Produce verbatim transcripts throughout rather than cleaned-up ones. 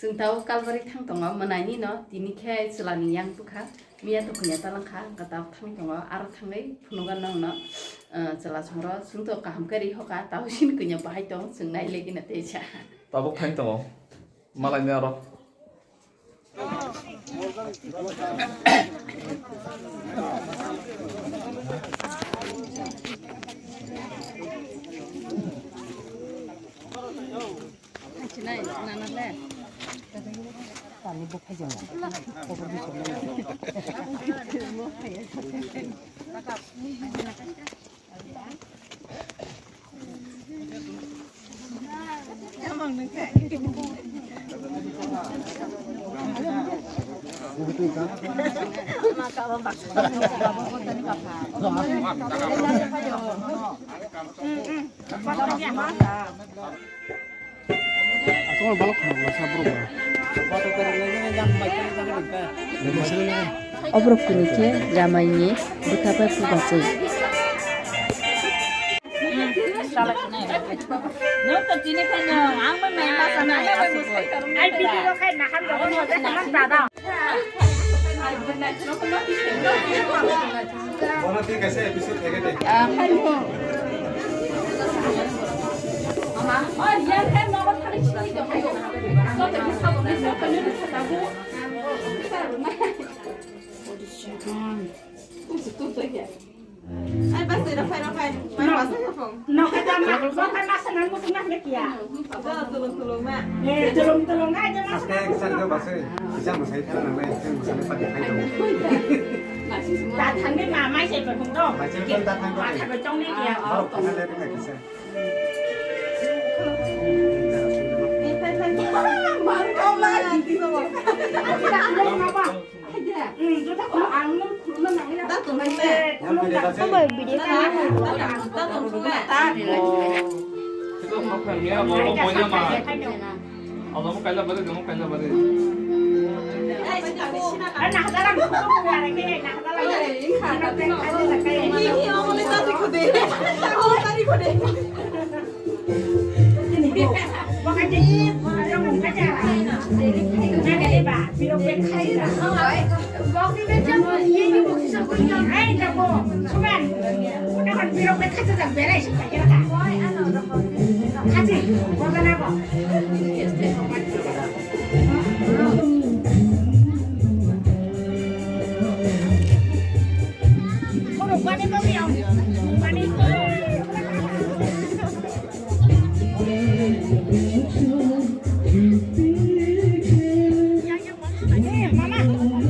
Chwng tabuk Kalbari thang tongo, mwnaini no tini khe chwlani yang tukha, miya tukhungya talangkha, hwnkhe tabuk thang tongo, aro thangwi phunugo nongno, eh, chwla songrok, chwng to kaham khe ri hoka, tabuk sini kanya bahai tong, chwng nai legina teisa. Tabuk thang tongo, malaini aro. Aswk balok khna masa borok ba. Oborok tini khe jamaini bwtha bai phubachwi. Nwng to tini phano ang bai mai masa nai aswk. Ai, video khai nahar dogo, nahar dada. Ai, bas, ira phai, ira phai. Phai, bas, ira phai. Nokha da ma, nokha ma sana mutung na mekia. Jala tulung tulung ma. Eh, tulung tulung ai jala. Aste sana. Kisan ko bas, kisan ko sai thana nang, kisan ko sai pati khai dong. Da thangni ma, mai sai pa phung dong. Mai sai pa phung dong. Ma tha ko chong ni kia. Aro kana le ri mai kisan. Phai, phai, phai. Ma, ma, ma, ma.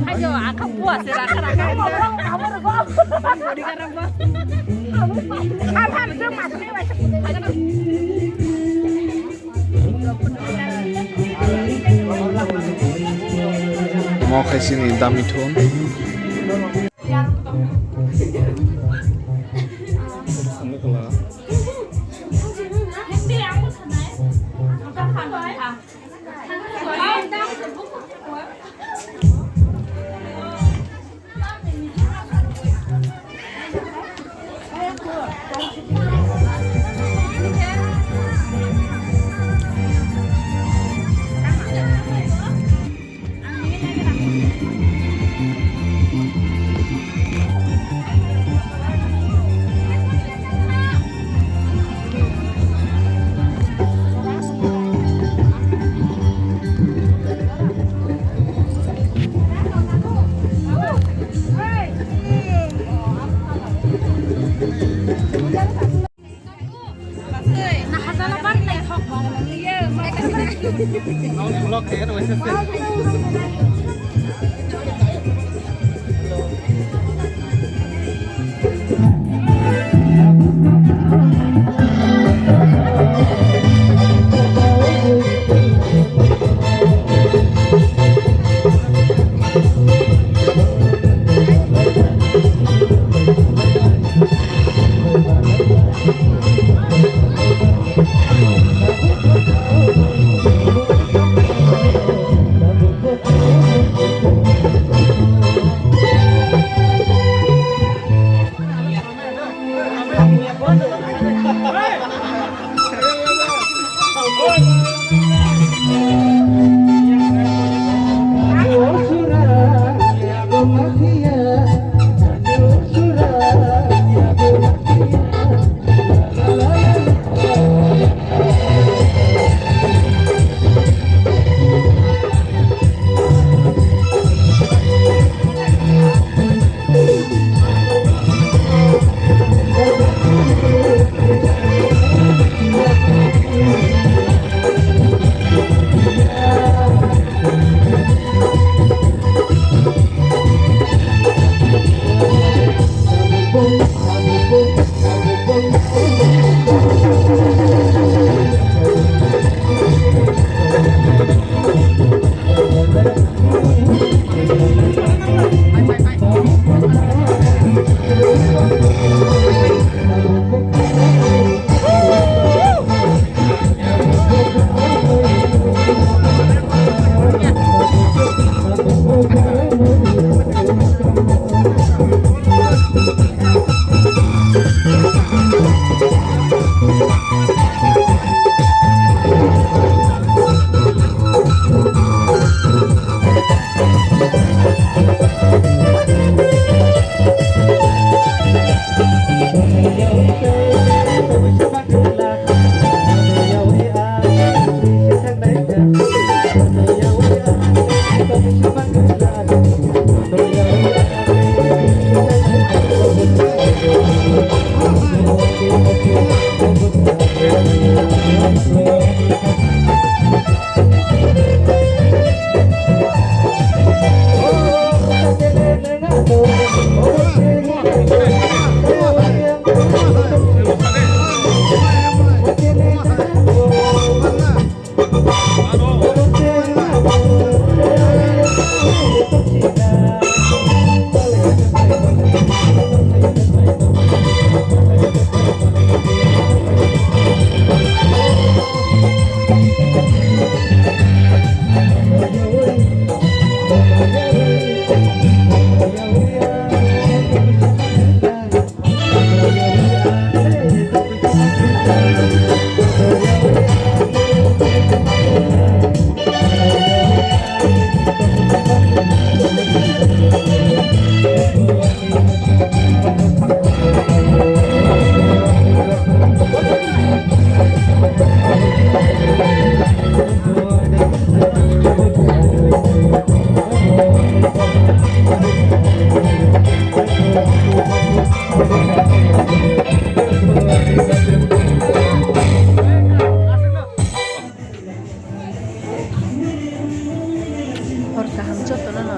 Ayo, akha buah sih, rakha, rakha. Mo khai sini dami thun.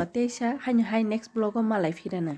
Teisa haino hai next vlog o malai phirano.